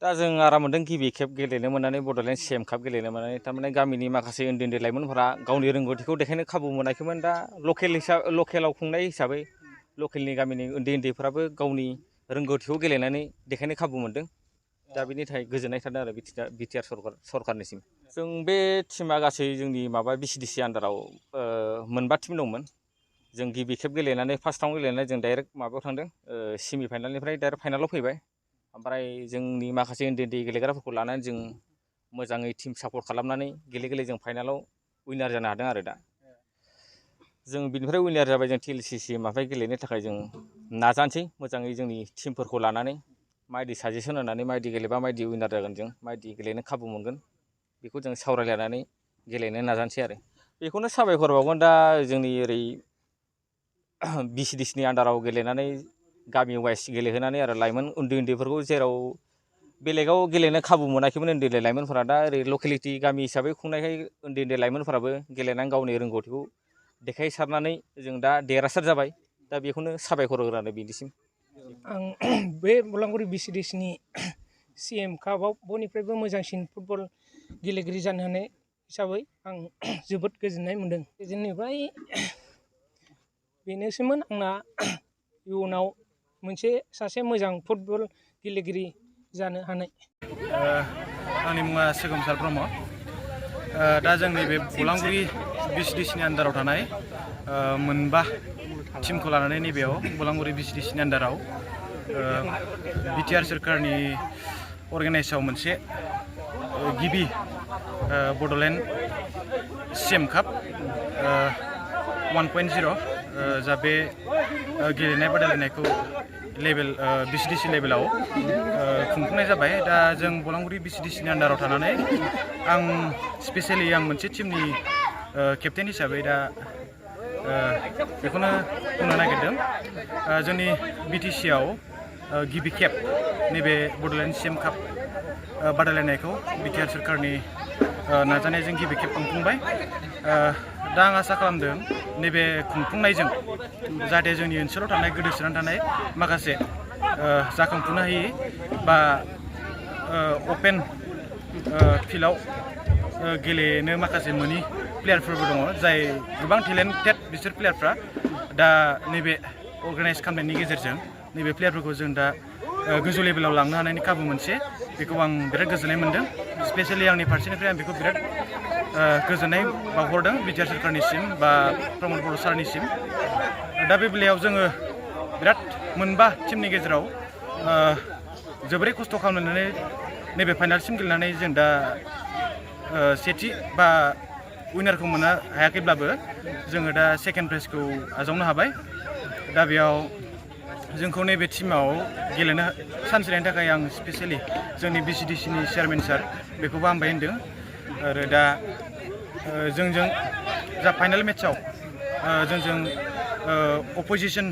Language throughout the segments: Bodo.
दा जों आराम मोनदों गिबि खेब गेलेनो मोननानै बड'लेण्ड CM काप गेलेनो मोननानै थारमाने गामिनि माखासे उन्दै उन्दै लाइमोनफोरा गावनि रोंगौथिखौ देखायनो खाबु मोनाखैमोन दा लकेलाव खुंनाय हिसाबै लकेलनि गामिनि उन्दै उन्दैफोराबो गावनि रोंगौथिखौ गेलेनानै देखायनो खाबु मोनदों दा बेनि थाखाय गोजोननाय थादों आरो बिटिआर सरकारनिसिम जों बे टिमा गासै जोंनि माबा BCDC आन्दाराव मोनबा टिम दंमोन जों गिबि खेब गेलेनानै फार्स्टआवनो गेलेनानै जों डाइरेक्ट माबायाव थांदों सेमि फाइनालनिफ्राय डाइरेक्ट फाइनालाव फैबाय ओमफ्राय जोंनि माखासे उन्दै उन्दै गेलेग्राफोरखौ लानानै जों मोजाङै टिम सापर्ट खालामनानै गेले जों फाइनालाव उइनार जानो हादों आरो दा जों बिनिफ्राय उइनार जाबाय जों TLCC माफ्राय गेलेनो थाखाय जों नाजानोसै मोजाङै जोंनि टिमफोरखौ लानानै माबायदि साजेसन होनानै माबायदि गेलेबा माबायदि उइनार जागोन जों माबायदि गेलेनो खाबु मोनगोन बेखौ जों सावरायलायनानै गेलेनो नाजानोसै आरो बेखौनो साबायखर बावगोन दा जोंनि ओरै BCDCनि आन्दाराव गेलेनानै गामि वाइस गेलेहोनानै आरो लाइमोन उन्दै उन्दैफोरखौ जेराव बेलेगाव गेलेनो खाबु मोनाखैमोन उन्दै उन्दै लाइमोनफोरा दा ओरै लकेलिटि गामि हिसाबै खुंनायखाय उन्दै उन्दै लाइमोनफोराबो गेलेनानै गावनि रोंगौथिखौ देखायसारनानै जों दा देरहासार जाबाय दा बेखौनो साबायखर होग्रानो बिदिसिम आं बे बलांगुरि BCDCनि CM कापआव बयनिफ्रायबो मोजांसिन फुटबल गेलेगिरि जानो हानाय हिसाबै आं जोबोद गोजोननाय मोनदों जोंनिफ्राय बेनोसैमोन आंना इयुनाव सासे मोजां फुटबल गेलेगिरि जानो हानाय आंनि मुङा सोगोमसार ब्रह्म दा जोंनि बे बलांगुरि BCDCनि आन्दाराव थानाय मोनबा टिमखौ लानानै नैबेयाव बलांगुरि BCDCनि आन्दाराव बिटिआर सोरखारनि अर्गानाइजआव मोनसे गिबि बड'लेण्ड CM काप 1.0 जा बे गेलेनाय बादायलायनायखौ BCDC लेभेलाव खुंफुंनाय जाबाय दा जों बलांगुरि BCDCनि आन्दाराव थानानै आं स्पेसियेलि मोनसे टिमनि केप्टेन हिसाबै दा बेखौनो बुंनो नागिरदों जोंनि BTCआव गिबि खेब नैबे बड'लेण्ड CM काप बादायलायनायखौ बिटिआर सोरखारनि नाजानायजों गिबि खेब खुंफुंबाय दा आं आसा खालामदों नैबे खुंफुंनायजों जाहाथे जोंनि ओनसोलाव थानाय गोदोसोनानै थानाय माखासे जाखांफुनो हायै बा अपेन फिल्डआव गेलेनो माखासे मोनि प्लेयारफोरबो दङ जाय गोबां टेलेन्टेड बिसोर प्लेयारफ्रा दा नैबे अर्गानाइज खालामनायनि गेजेरजों नैबे प्लेयारफोरखौ जों दा गोजौ लेभेलाव लांनो हानायनि खाबु मोनसे बेखौ आं बिराद गोजोननाय मोनदों स्पेसियेलि आंनि फारसेनिफ्राय आं बेखौ बिराद गोजोननाय बावहरदों बिटिआर सोरखारनिसिम बा प्रमद बर' सारनिसिम दा बे बेलायाव जोङो बिराद मोनबा टिमनि गेजेराव जोबोरै खस्थ' खालामनानै नैबे फाइनालसिम गेलेनानै जों दा सेथि बा उइनारखौ मोननो हायाखैब्लाबो जोङो दा सेकेन्ड प्राइजखौ आजावनो हाबाय दा बेयाव जोंखौ नैबे टिमाव गेलेनो चान्स होनायनि थाखाय आं स्पेसियेलि जोंनि BCDCनि चेयारमेन सार बेखौबो हामबाय होनदों आरो दा जोंजों जा फाइनाल मेट्सआव जोंजों अपोजिसन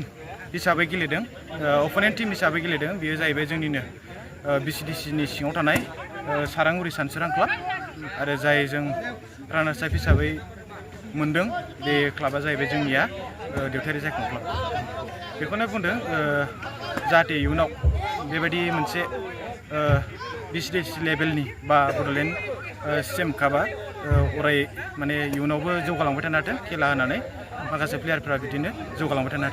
हिसाबै गेलेदों अपोनेन्ट टिम हिसाबै गेलेदों बेयो जाहैबाय जोंनिनो BCDCनि सिङाव थानाय सारांगुरि सानसोरां क्लाब आरो जाय जों रानार्स आप हिसाबै मोनदों बे क्लाबा जाहैबाय जोंनिया देवथायारि जायख्लं क्लाब बेखौनो बुंदों जाहाथे इयुनाव बेबायदि मोनसे BCDC लेभेलनि बा बड'लेण्ड CM कापआ अराय माने इयुनावबो जौगालांबाय थानो हाथों खेला होनानै माखासे प्लेयारफ्रा बिदिनो जौगालांबाय थानो हाथों।